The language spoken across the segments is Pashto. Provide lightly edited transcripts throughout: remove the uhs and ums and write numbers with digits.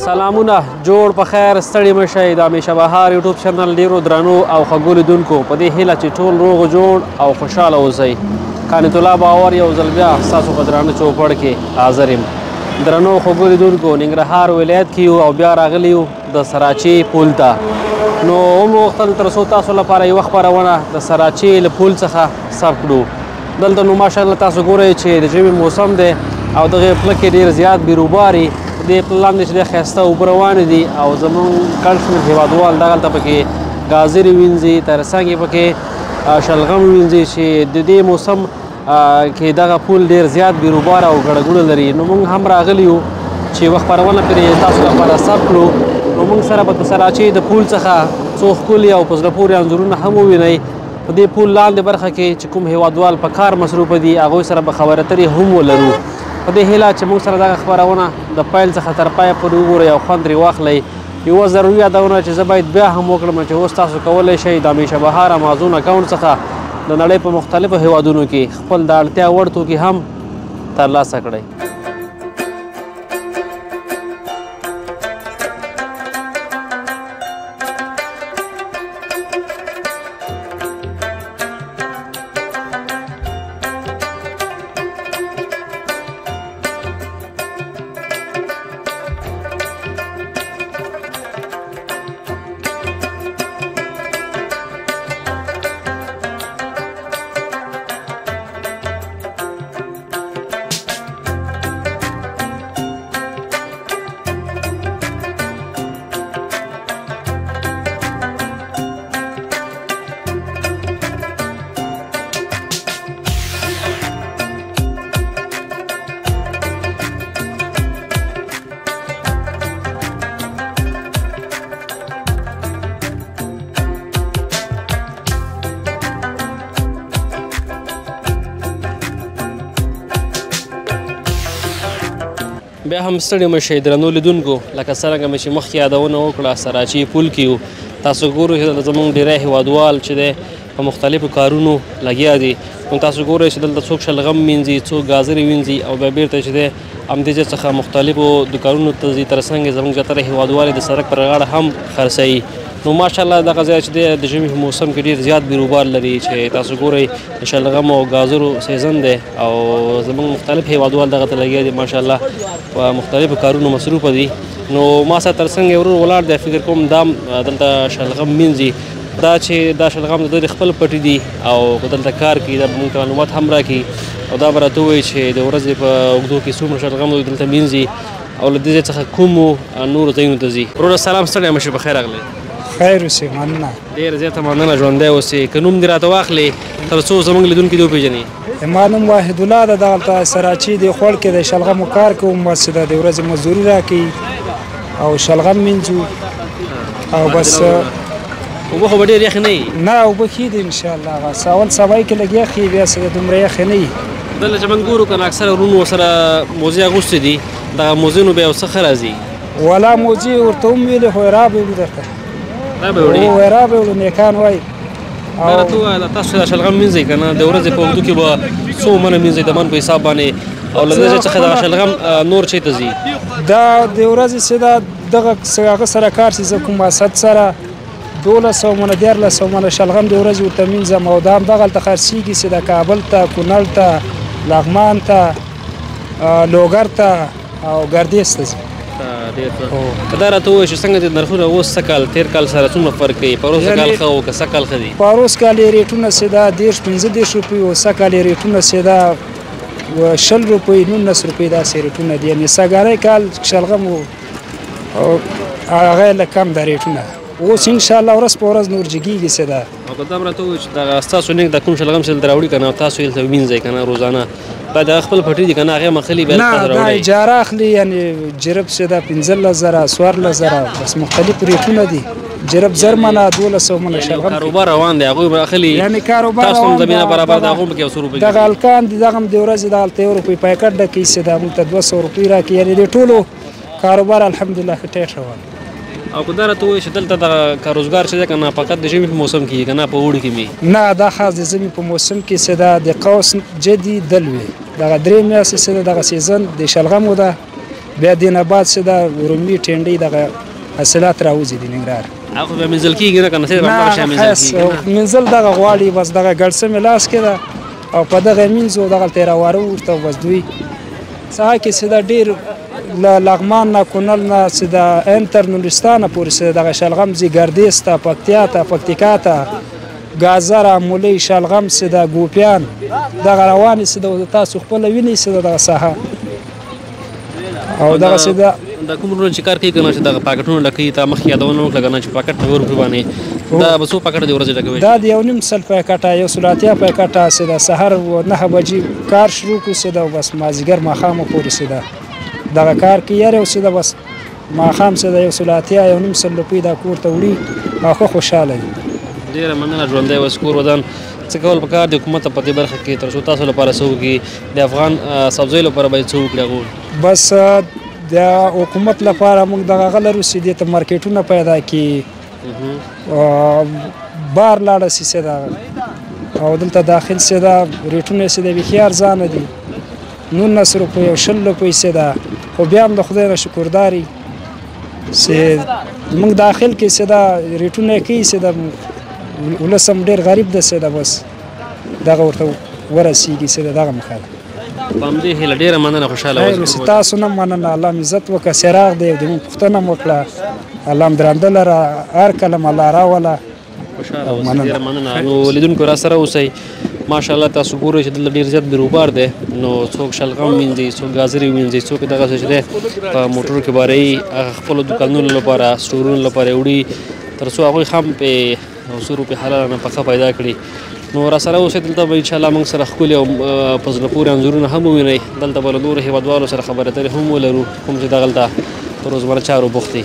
سلامونه، جوړ په خیر، ستړي مه شئ. د همیشه بهار یوټیوب چینل ډېرو درنو او خوږو لیدونکو په دې هیله چې ټول روغ جوړ او خوشحاله اوسئ. قانت الله باور یو ځل بیا ستاسو په درانه چوپړ کې حاضر یم. درنو خوږو لیدونکو، ننګرهار ولایت کې یو او بیا راغلي یو د سراچې پول ته. نو ومو غوښتل تر څو تاسو لپاره یوه خپرونه د سراچې له پول څخه ثبت کړو. دلته نو ماشاءالله تاسو ګورئ چې د ژمي موسم دی او دغې پله کې ډېر زیات بیروباري. دې پله لاندې چې دی ښایسته اوبه روانې دي او زموږ ګڼ شمېر هېوادوال دغلته پکې ګازرې وینځي، ترڅنګ یې پکې شلغم وینځي چې د دې موسم کې دغه پول ډېر زیات بیروبار او ګڼه ګوڼه لري. نو موږ هم راغلي یو چې یوه خپرونه پرې تاسو لپاره ثبت کړو. نو موږ سره به د سراچې د پول څخه څو ښکلي او په زړه پورې انځورونه هم ووینئ. په دې پول لاندې برخه کې چې کوم هېوادوال په کار مصروف دي هغوی سره به خبرې اترې هم ولرو. په دې هیله چې موږ سره دغه خپرونه د پیل څخه تر پایه پورې وګورئ او خوند ترې واخلئ. یوه ضروري یادونه چې زه باید بیا هم وکړم چې اوس تاسو کولی شئ د همیشه بهار امازون اکاونټ څخه د نړۍ په مختلفو هېوادونو کې خپل د اړتیا وړ توکي هم ترلاسه کړئ. بیا هم ستړي مه شئ درنو لیدونکو، لکه څرنګه مې چې مخکې یادونه وکړه سراچې پول کې یو. تاسو ګورئ چې دلته زموږ ډېری هېوادوال چې دی په مختلفو کارونو لګیا دي. نو تاسو ګورئ چې دلته څوک شلغم وینځي، څوک ګازرې وینځي او بیا بېرته چې دی همدې ځای څخه مختلفو دوکانونو ته ځي. تر څنګ یې زموږ زیاتره هېوادوال د سړک پر غاړه هم خرڅوي. نو ماشاءالله دغه ځای چې دی د ژمي په موسم کې ډېر زیات بیروبار لري چې تاسو ګورئ د شلغم او ګازرو season دی او زموږ مختلف هېوادوال دغه ته لګیا دي. ماشاءالله په مختلفو کارونو مصروفه دي. نو ما سره تر څنګ ورور ولاړ دی، فکر کوم دا دلته شلغم مینځي. دا چې دا شلغم د ده خپل پټي دي او که دلته کار کوي دا به موږ ته معلومات هم راکړي او دا به راته ووایي چې د ورځې په اوږدو کې څومره شلغم دلته مینځي او له دې ځای څخه کومو نورو ځایونو ته ځي. وروره سلام، ستړی مه شې، په خیر راغلی. خیر اوسې، مننه. ډېره زیاته مننه، ژوندی اوسې. که نوم دې راته واخلې تر څو زموږ لیدونکي دې وپېژني. زما نوم واحدالله ده، دغلته سراچې د خوړ کې د شلغمو کار کوم. بس د ورځې مزدوري راکوي او شلغم مینځو او بس. اوبه خو به ډېر یخې نه وي؟ نه، اوبه ښې دي انشاءالله. هغه اول سبا کې لږ یخې بیا څه دومره یخې نه وي. دلته چې موږ ګورو که نه اکثره وروڼو ورسره موزې اغوستې دي، دغه موزې نو بیا یو څه ښه راځي. ولا موزې ورته هم ویلې خو را به وړو درته. را به وړي؟ هو، را به وړو، نیکان وایي. دا راته ووایه، دا تاسو دا شلغم مینځئ که نه د ورځې په اوږدو کې به څو منه مینځئ د من په حساب باندې او له دې ځای څخه دغه شلغم نور چېرته ځي؟ دا د ورځې چې دا دغه هغه سره کار چې زه کوم اسد سره 1200 منه 1300 منه شلغم د ورځې ورته مینځم او دا هم دغلته خرڅېږي چې د کابل ته، کونړ ته، لغمان ته، لوګر ته او ګردېز ته ځي. ډېر ښه. که دا راته ووایې چې څنګه د نرخونه اوس سږ کال تېر کال سره څومره فرق کوي؟ پروس کال ښه و که سږ کال ښه دي؟ پروس کال یې ریټونه چې دا 30 35 روپۍ و، سږ کال یې ریټونه چې دا 20 روپۍ 19 روپۍ داسې ریټونه دي. یعنې سږنی کال شلغم و او هغه یې لږ کم ده ریټونه. اوس انشاءالله ورځ په ورځ نور جګېږي څه ده. او که دا هم راته ووایې چې دغه ستاسو نیک دا کوم شلغم چې دلته راوړي که نه تاسو یې دلته وینځئ که نه روزانه، دا د خپل پټي دي که نه هغې هم اخلي بیا نه، دا اجاره اخلي. یعنې جرب چې ده 15,000 14,000 بس مختلف ریټونه دي. جرب 1000 منه 1200 منه شلغم کاروبار روان دی، هغوی به اخلي، یعنې کاروبار تاسو هم زمینه برابر ده، هغوی هم پکې یو څو روپۍ دغه هلکان دي، دغه هم د ورځې دغلته 1 روپۍ پیکټ ډکوي چې ده موږ ته 200 روپۍ راکوي. یعنې د ټولو کاروبار الحمدلله ښه ټیټ روان. او که دا راته ووایې چې دلته دغه کاروزګار چې دی که نه فقط د ژمي په موسم کې که نه په اوړي کې وي؟ نه، دا خاص د ژمي په موسم کې چې ده د قوس جدي دل وي، دغه 3 میاشتې چې ده دغه season د شلغمو ده. بیا دې نه بعد چې دا رومي ټینډۍ دغه حاصلات راوځي د ننګرهار. هغه خو بیا مینځل کېږي نه که نه، همدغه شی مینځل کېږي. مینځل دغه غواړي، بس دغه ګړسه مې لاس کې ده او په دغه مینځو دغلته یې راوارو ورته. بس دوی ساحه کې چې دا ډېر له لغمان نه، کونړ نه چې د ان تر نورستانه پورې چې دغه شلغم ځي، ګردیز ته، پکتیا ته، پکتیکا ته، ګازره، مولۍ، شلغم چې ده، ګوپیان دغه روانې چې ده، تاسو خپله وینئ چې دغه ساحه او دغه چې ده. دا کوم وروڼه چې کار کوي که نه، چې دغه پاکټونه ډکوي، تا مخکې یادونه وکړه که نه چې پاکټ په روپیو باندې، دا به څو پاکټه د ورځې ډکوي؟ دا د 1.5 پاکټه، 180 پاکټه چې ده. سهار 9 بجې کار شروع کړو چې ده، بس مازدیګر ماښامه پورې چې ده دغه کار کوي. یاره یو چې ده بس ماښام چې ده 180، 1.5 روپۍ دا کور ته وړي او ښه خوشحاله دي. ډېره مننه، ژوندی اوسې، کور ودان. څه کول پکار دي حکومت په دې برخه کې تر څو تاسو لپاره څه وکړي، د افغان سبزیو لپاره باید څه وکړي هغوی؟ بس د حکومت لپاره موږ دغه هغه لرو چې دې ته مارکیټونه پیدا کړي، بار لاړه شي چې ده او دلته داخل چې ده ریټونه چې ده بیخي ارزانه دي، 19 روپۍ او 20 روپۍ چې ده. خو بیا هم د خدای نه شکرداري چې موږ داخل کې چې ده ریټونه یې کوي چې ده، ولس هم ډېر غریب ده چې ده، بس دغه ورته ورسېږي چې ده، دغه مخه ده. په همدې هیله ډېره مننه، خوشحاله اوسئ. تاسو نه مننه، الله مې عزت وکړه. څراغ دی د موږ پوښتنه مو وکړه، الله مو درانده لره، هر کله مو الله راوله. خوشحاله اوسئ، ډېره مننه. نو لیدونکو را سره اوسئ. ماشاءالله تاسو ګورئ چې دلته ډېر زیات بیروبار دی، نو څوک شلغم وینځي، څوک ګازرې وینځي، څوک دغه څه چې دی په موټرو کې باروي، هغه خپلو دوکانونو لپاره، سټورونو لپاره یې وړي، تر څو هغوی هم پې څو روپۍ حلاله نفقه پیدا کړي. نو را سره اوسئ، دلته به انشاءالله موږ سره ښکلي او په زړه پورې انځورونه هم ووینئ. دلته به له نورو هېوادوالو سره خبرې اترې هم ولرو، کوم چې دغلته په روزمره چارو بوخت دي.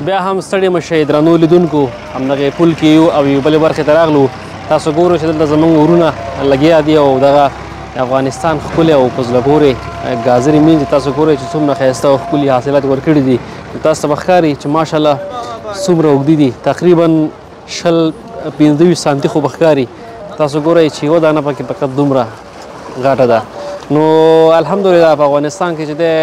بیا هم ستړي مه شئ درنو لیدونکو، همدغې پل کې یو او یو بلې برخې ته راغلو. تاسو ګورئ چې دلته زموږ ورونه لګیا دي او دغه افغانستان ښکلې او په زړه پورې ګازرې مینځي. تاسو ګورئ چې څومره ښایسته او ښکلي حاصلات ورکړي دي. تاسو ته به ښکاري چې ماشاءالله څومره اوږدې دي، تقریبا 20-25 سانتي خو به ښکاري. تاسو ګورئ چې یوه دانه پکې فقط دومره غټه ده. نو الحمدلله په افغانستان کې چې دی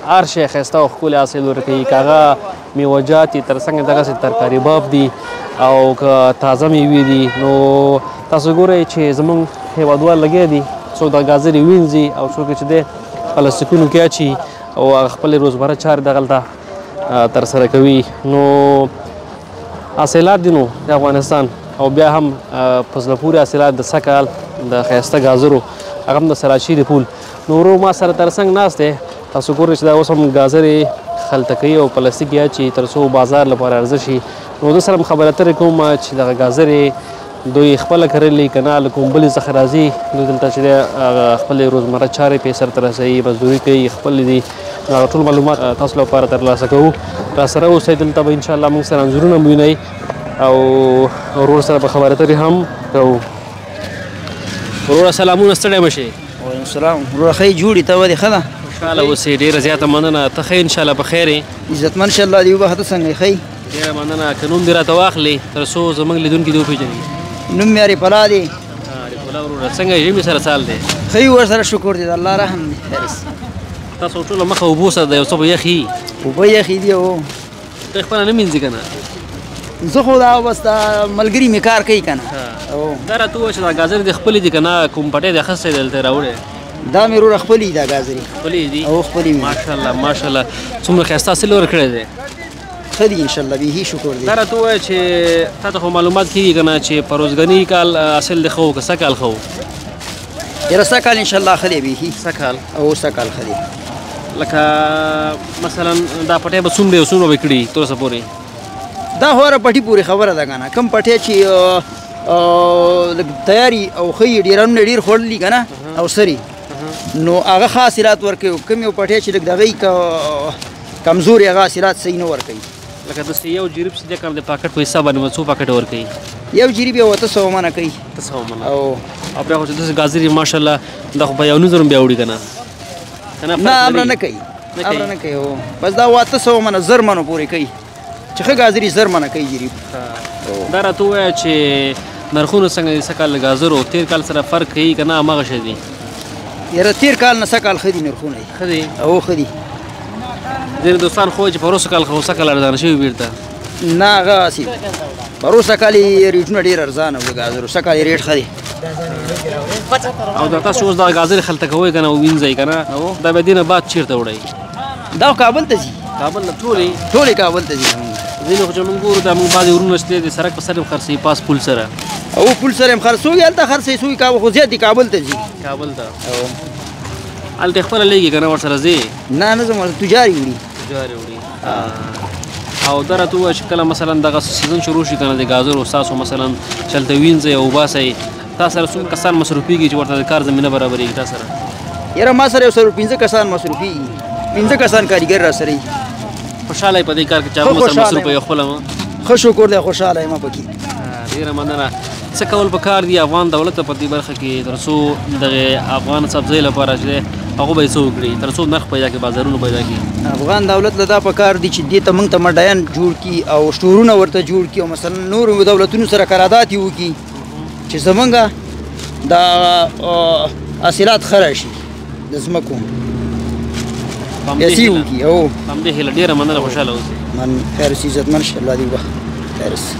هر شی ښایسته او ښکلي حاصل ورکوي، که هغه میوهجات دي، تر څنګ دغسې ترکاري باب دي او که تازه میوې دي. نو تاسو ګورئ چې زموږ هېوادوال لګیا دي، څوک د ګازرې وینځي او څوک چې دی پلاستیکونو کې اچي او هغه خپلې روزمره چارې دغلته ترسره کوي. نو حاصلات دي نو د افغانستان، او بیا هم په زړه پورې حاصلات د سږ کال د ښایسته ګازرو، هغه هم د سراچې د پول. نو ورور ما سره تر څنګ ناست دی، تاسو ګورئ چې دا اوس هم ګازرې خلطه کوي او پلاستیک یې اچي تر څو بازار لپاره عرضه شي. نو زه سره هم خبرې اترې کوم چې دغه ګازرې دوی خپله کرلي که نه له کوم بلې څخه راځي. دوی دلته چې دی هغه خپلې روزمره چارې پې سرته رسوي، مزدوري کوي، خپلې دي. هغه ټول معلومات تاسو لپاره ترلاسه کوو. را سره اوسئ، دلته به انشاءالله موږ سره انځورونه هم وینئ او ورور سره به خبرې اترې هم کوو. وروره سلامونه، ستړی مه شئ. وعلیکم السلام وروره، ښه یې جوړ یې؟ ته ولې ښه ده؟ خوشحاله اوسې، ډېره زیاته مننه. ته ښه یې؟ انشاءالله په خیر یې؟ عزتمن شه، الله دې وبخښه. ته څنګه یې؟ ښه یې؟ ډېره مننه. که نوم دې راته واخلې تر څو زموږ لیدونکي دې وپېژني. نوم مې عارف الله دی. عارف الله وروره، څنګه یې؟ ژمي سره څال دی؟ ښه یو ورسره، شکر دی، د الله رحم دی. خیر اوسې. تاسو ټوله مخه اوبو سره ده، یو څه به یخي. اوبه یخې دي. او ته خپله نه مینځې که نه؟ زه خو دا بس دا ملګري مې کار کوي که نه. دا راته ووایه چې دا ګازرې دې خپلې دي که نه، کوم پټی دې اخیستی دی دلته یې راوړی؟ دا مې وروره خپلې دي، دا ګازرې خپلې دي. او خپلې مې. ماشاءالله ماشاءالله، څومره ښایسته حاصل ورکړی دی. ښه دي انشاءالله، بیخي شکر دی. دا راته ووایه چې تا ته خو معلومات کېږي که نه چې په روزګني کال حاصل دې ښه و که سږ کال ښه و؟ یاره سږ کال انشاءالله ښه دی بیخي. سږ کال؟ او سږ کال ښه دی. لکه مثلا دا پټی به څومره او څومره به کړي تر اوسه پورې؟ دا خو هره پټي پورې خبره ده که نه، کوم پټی چې لږ تیاري او ښه یې، ډېرانونه ډېر خوړلي که نه او سري، نو هغه ښه حاصلات ورکوي. کوم یو پټی چې لږ دغه یې کمزوري، هغه حاصلات صحیح نه ورکوي. لکه داسې یو جریب چې دی که د پاکټ په حساب باندې به څو پاکټ ورکوي؟ یو جریب یې 800 منه کوي. 800 منه. او بیا خو چې داسې ګازرې ماشاءالله دا خو په یو نیم زر هم بیا وړي که نه؟ که نه نه، امره نه کوي، امره نه کوي. بس دا 800 منه 1000 منو پورې کوي چې ښه ګازرې 1000 منه کوي جریب. دا راته ووایه چې نرخونه څنګه دي سږ کال د ګازرو؟ تېر کال سره فرق کوي که نه هماغه شی دي؟ یاره تېر کال نه سږ کال ښه دي نرخونه یې. ښه دي؟ او ښه دي. ځینې دوستان خو وایي چې پروسږ کال خو سږ کال ارزانه شوي بېرته. نه، هغه هسې پروسږ کال یې ریټونه ډېر ارزانه وو د ګازرو، سږ کال یې ریټ ښه دی. او دا تاسو اوس دا ګازرې خلطه کوئ که نه، وینځئ که نه، دا بیا دې نه بعد چېرته وړئ؟ دا خو کابل ته ځي. کابل ته ټولې؟ ټولې کابل ته ځي. ځینې خو چې موږ ګورو دا موږ بعضې ورونه چې د سړک په سر هم خرڅوي، پاس پول سره. او پول سره هم خرڅوي، هلته خرڅوي، څوک کابل خو زیات دي کابل ته ځي. کابل ته. هلته خپله لېږي که نه ورسره ځې؟ نه نه، زموږ تجار یې وړي. تجار یې وړي. او دا راته ووایه چې کله مثلا دغه سیزن شروع شي که نه د ګازرو، ستاسو مثلا چې هلته وینځئ او وباسئ، تا سره څومره کسان مصروفېږي چې ورته د کار زمینه برابرېږي تا سره؟ یاره ما سره یو سلو 5 کسان مصروفېږي، 5 کسان کاریګر را سره وي. خوشحاله یې په دې کار کې چې هغه سره مصروف یې خپله؟ ښه شکر دی، خوشحاله یم پکې. ډېره مننه. څه کول په کار دي افغان دولت ته په دې برخه کې تر څو دغې افغان سبزۍ لپاره چې دی هغه به یې څه وکړي تر څو نرخ پیدا کړي، بازارونه پیدا کړي؟ افغان دولت له دا په کار دي چې دې ته موږ ته مډایان جوړ کړي او سټورونه ورته جوړ کړي او مثلا نورو دولتونو سره قرارداد یې وکړي چې زمونږ دا حاصلات ښه راشي د ځمکو. پیسې وکړي. او په همدې هیله ډېره مننه، خوشحاله اوسئ. من خیر اوسې، عزتمن شې، الله دې وبخښي. خیر اوسې.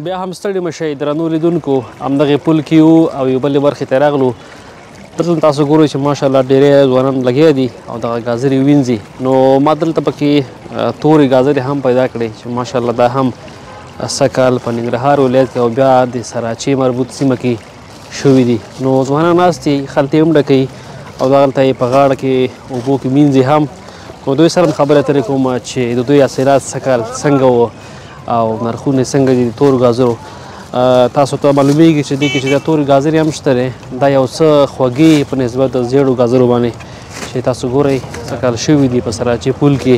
بیا هم ستړي مه شئ درنو لیدونکو، همدغې پل کې یو او یو بلې برخې ته راغلو. دلته تاسو ګورئ چې ماشاءالله ډېری ځوانان لګیا دي او دغه ګازرې وینځي. نو ما دلته پکې تورې ګازرې هم پیدا کړې چې ماشاءالله دا هم سږ کال په ننګرهار ولایت کې او بیا د سراچې مربوط سیمه کې شوي دي. نو ځوانان ناست دي، خلتې هم ډکوي او دغلته یې په غاړه کې اوبو کې مینځي هم. نو دوی سره هم خبرې اترې کوم چې د دوی حاصلات څه کال څنګه و او نرخونه یې څنګه دي د تورو ګازرو. تاسو ته معلومیږي چې دې کې چې دا تورې ګازرې هم شته دی، دا یو څه خوږې په نسبت د زیړو ګازرو باندې چې تاسو ګورئ څه کال شوي دي په سراچې پول کې،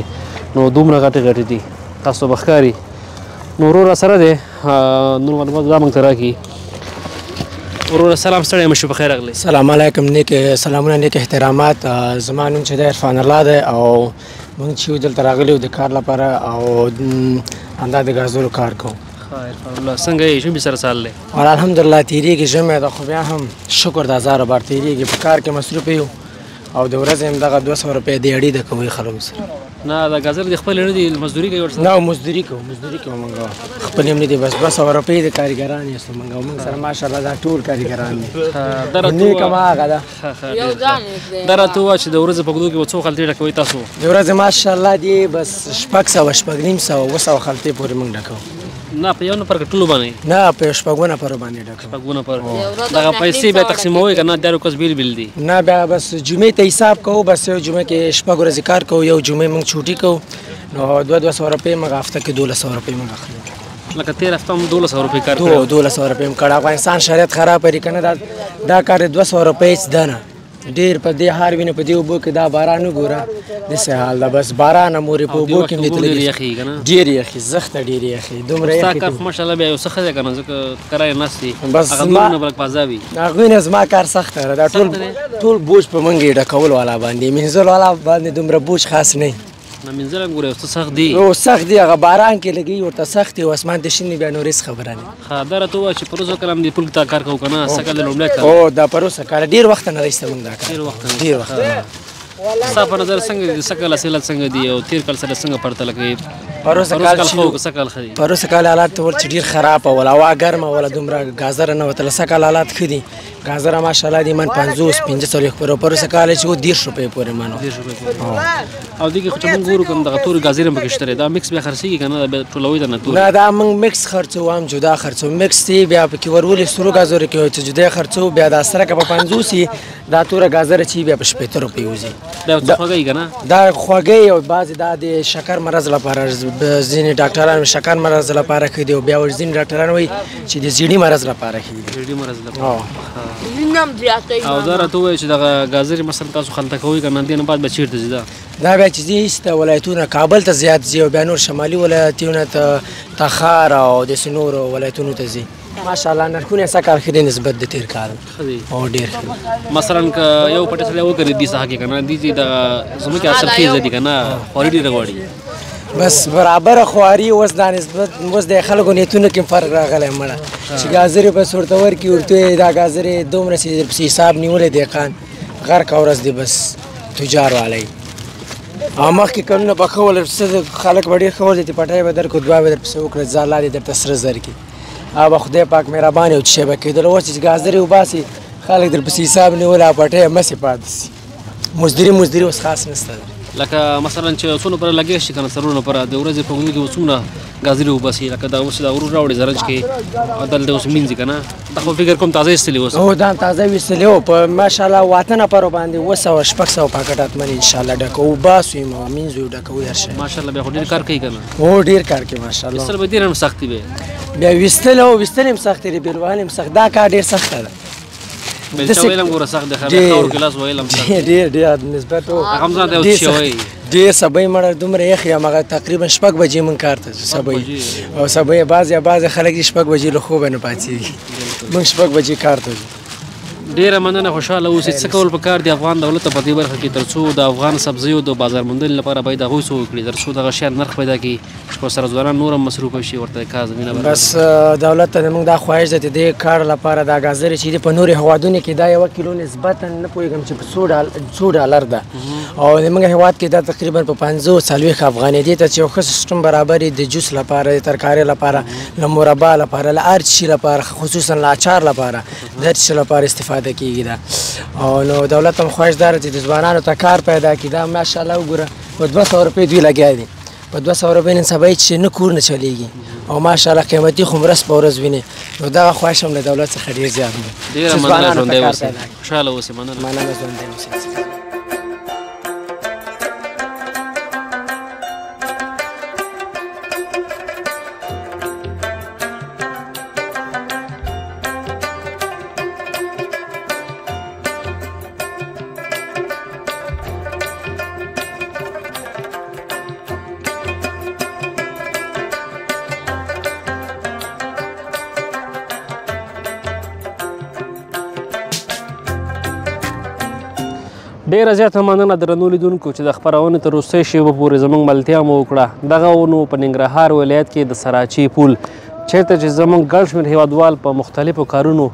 نو دومره غټې غټې دي، تاسو به ښکاري. نو ورور سره دی، نور معلومات دا موږ ته راکړي. ورور سلام، ستړی مه شو، په خیر راغلی. سلام علیکم، نیک سلامونه، نیک احترامات. زما نوم چې دی عرفان الله دی او موږ چې دلته راغلي یو د کار لپاره او همدا د ګازرو کار کوو. ښه عرفان الله، څنګه یې ژمي سره سال دی؟ ولا الحمدلله تېرېږي، ژمی ده خو بیا هم شکر د هزاره بار تېرېږي. په کار کې مصروف یو او د ورځې هم دغه 200 روپۍ دیاړي ده کوي خلکو سره. نه دا ګازر د خپلې نه دي، مزدوري کوي ورسره؟ نه مزدوري کوو، مزدوري کوو موږ، خپلې هم نه دي، بس 200 روپۍ د کاریګران یاستو موږ او موږ سره ماشاءالله دا ټول کاریګران دي. نیکه ما هغه ده. دا راته ووایه چې د ورځې په اوږدو کې به څو خلتې ډکوئ تاسو؟ د ورځې ماشاءالله دي بس 600، 650، 700 خلتې پورې موږ ډکوو. نه په یو نفر که ټولو باندې؟ نه په شپږو نفرو باندې ډکوو. شپږو نفر. دغه پیسې بیا تقسیموئ که نه د هر کس بېل بېل دي؟ نه بیا بس جمعې ته حساب کوو، بس یو جمعه کې 6 ورځې کار کوو، یو جمعه موږ چوټي کوو، نو 200 روپۍ موږ هفته کې 1200 روپۍ موږ اخلو. لکه تېر هفته هم 1200 روپۍ کار کړی؟ 1200 روپۍ هم کړه. افغانستان شرایط خراب دی که نه، دا کار 200 روپۍ هېڅ ده نه، ډېر په دې هار وینه په دې اوبو کې دا باران وګوره داسې حال ده، بس باران هم اوري په اوبو کې هم دې تللي، ډېر یخي، زښته ډېر یخي، دومره یخي. ستا کار خو ماشاءالله بیا یو څه ښه دی که نه، ځکه کرایه ناست دي، بس هغه نور نه بلک په عذاب وي. هغوی نه زما کار سخته ده، دا ټول بوج په موږ یې ډکولو والا باندې، مینځلو والا باندې دومره بوج خاص نه. نه مینځل هم ګوره یو څه سخت دي. او سخت دي، هغه باران کې لګي ورته سخت دی، اسمان ته شین بیا نور هېڅ خبره نه. ښه دا راته ووایه چې پروسه کال هم دې پول ته کار کوو که نه؟ څه کال دی لومړی کال؟ هو دا پروسه کال ډېر وخت نه راهیسته موږ دا کار. ډېر وخت نه. ډېر وخت. ستا په نظر څنګه دي، څه کال حاصلات څنګه دي او تېر کال سره څنګه پرتله کوي؟ پروسه کال ښه و که څه کال ښه دي؟ پروسه کال حالات ته ورته ډېر خراب ول، هوا ګرمه وله، دومره ګازره نه وتله. څه کال حالات ښه دي، ګازره ماشاءالله دي من 50، 45 پورې، پروسه کال چې و 30 روپۍ پورې منو. 30 روپۍ پورې. او دې کې خو چې موږ ګورو کوم دغه تورې ګازرې هم پکې شته دی، دا مکس بیا خرڅېږي که نه، دا بیا ټولوئ دا نه تورې؟ نه دا موږ مکس خرڅوو، هم جدا خرڅوو، مکس دی بیا پکې ورولي سرو ګازرو کې چې جدا خرڅوو، بیا دا سرکه په 50 وي، دا توره ګازره چې بیا په 60 روپۍ وځي. دا یو څه خوږه وي که نه؟ دا خوږه او بعضې دا د شکر مرض لپاره، ځینې ډاکټران شکر مرض لپاره ښه دي، او بیا ځینې ډاکټران وایي چې د زیړي مرض لپاره ښه دي. زیړي مرض لپاره. او دا راته ووایه چې دغه ګازرې مثلا تاسو خلطه کوئ که نه، دې نه بعد به چېرته ځي دا؟ دا بیا چې ځي ایسته ولایتونه، کابل ته زیات ځي او بیا نور شمالي ولایتونه ته، تخار او داسې نورو ولایتونو ته ځي. ماشاءالله نرخونه سږ کال ښه دي نسبت د تېر کال. ښه دي. او ډېر ښه دي. مثلا که یو پټی سړی وکري دې ساحه کې که نه، دې چې دغه ځمکې حاصلخېزه دي که نه، خواري ډېره غواړي. بس برابره خواري اوس دا نسبت اوس د خلکو نیتونو کې فرق راغلی مړه، چې ګازرې بس ورته ورکړي، ورته وایي دا ګازرې دومره چې درپسې حساب نیولی دهقان غرقه ورځ دی بس تجار والی. او مخکې کلونه به ښه ول، څه خلک به ډېر ښه ول چې پټی به درکړو، دعا به درپسې وکړه ځه الله دې درته سره زر کړي، او به خدای پاک مهربان یو چې شی به کېدل. اوس چې ګازرې وباسي خلک درپسې حساب نیولی او پټی یې مسې پاتې سي. مزدوري اوس خاص نشته. لکه مثلا چې څو نفره لګیا شي که نه، څلور نفره د ورځې په اوږدو کې به څومره ګازرې وباسي؟ لکه دا اوس دا ورور راوړي زرنج کې او دلته اوس مینځي که نه، دا خو فکر کوم تازه ایستلي اوس. هو دا تازه ویستلي او په ماشاءالله 8 نفرو باندې 700 600 پاکټ حتما انشاءالله ډکوو، وباسو یې، مینځو یې، ډکوو هر شی. ماشاءالله بیا خو ډېر کار کوي که نه؟ هو ډېر کار کوي ماشاءالله. ویستل به ډېر هم سخت وي. بیا ویستل او ویستل هم سخت دي، بېل وهل هم سخت، دا کار ډېر سخت ده. بیلچه ویل هم ګوره سخت دی، خاورو کې لاس وهل هم سخت دی. ډېر ډېر نسبت و. هغه هم ځان ته یو څه شی وایي. ډېر سبۍ مړه دومره یخ یم، هغه تقریبا 6 بجې مونږ کار ته ځو سبۍ، او سبۍ بعضې خلک دي 6 بجې له خوبه نه پاڅېږي، مونږ 6 بجې کار ته ځو. ډېره مننه، خوشحاله اوسئ. څه کول پکار دي افغان دولت ته په دې برخه کې ترڅو د افغان سبزیو د بازار موندنې لپاره باید هغوی څه وکړي ترڅو دغه شیان نرخ پیدا کړي چې ورسره ځوانان نور هم مصروف شي، ورته کار زمینه برابره بس دولت ته زموږ دا خواهش ده چې دې کار لپاره دا ګازرې چې دي په نورو هېوادونو کې دا 1 کیلو نسبتاً نه پوهېږم چې په څو ډالر ده، او زموږ هېواد کې دا تقریباً په 45 افغانۍ دي. ته چې یو ښه سیستم برابر د جوس لپاره، د ترکاري لپاره، له مربا لپاره، له هر شي لپاره، خصوصاً له اچار لپاره، د هر شي لپاره استفاده کېږي ده. او نو دولت هم خواهش داره چې د ځوانانو ته کار پیدا کړي. دا ماشاءالله وګوره په 200 روپۍ دوی لګیا دي، په 200 روپۍ نن سبا هېڅ شی نه کور نه چلېږي او ماشاءالله قیمتي خو ورځ په ورځ وینې. نو دغه خواهش هم له دولت څخه ډېر زیات دی. ډېره مننه، ژوندی اوسئ، خوشحاله اوسئ. مننه، مننه، ژوندی اوسئ. ډېره زیاته مننه درنو لیدونکو چې د خپرونې تر وروستۍ شېبو پورې زموږ ملتیا مو وکړه. دغه و نو په ننګرهار ولایت کې د سراچې پول، چېرته چې زموږ ګڼ شمېر هېوادوال په مختلفو کارونو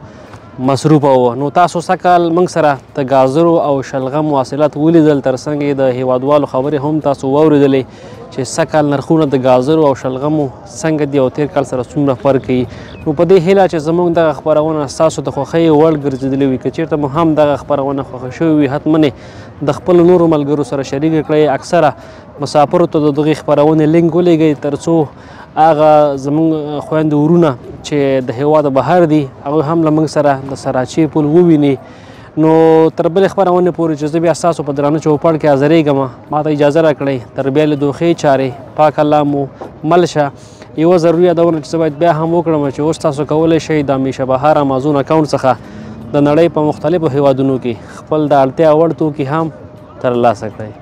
مصروفه وو. نو تاسو سږکال موږ سره د ګازرو او شلغم مواصلات ولیدل، ترڅنګ یې د هېوادوالو خبرې هم تاسو واورېدلې چې سږکال نرخونه د ګازرو او شلغمو څنګه دي او تېر کال سره څومره فرق کوي. نو په دې هیله چې زموږ دغه خپرونه ستاسو د خوښۍ وړ ګرځېدلې وي. که چېرته مو هم دغه خپرونه خوښه شوې وي، حتماً یې د خپلو نورو ملګرو سره شریکه کړئ. اکثره مسافرو ته د دغې خپرونې لینک ولیږئ، ترڅو هغه زموږ خویندو ورونه چې د هېواده بهر دي هغوی هم له موږ سره د سراچې پول وویني. نو تر بلې خپرونې پورې چې زه بیا ستاسو په درانه چوپړ کې حاضرېږم، ما ته اجازه راکړئ. تر بیا له دوخې چارې پاک الله مو مل شه. یوه ضروري یادونه چې زه باید بیا هم وکړم چې اوس تاسو کولی شئ د همیشه بهار امازون اکاونټ څخه د نړۍ په مختلفو هیوادونو کې خپل د اړتیا وړ توکي هم ترلاسه کړئ.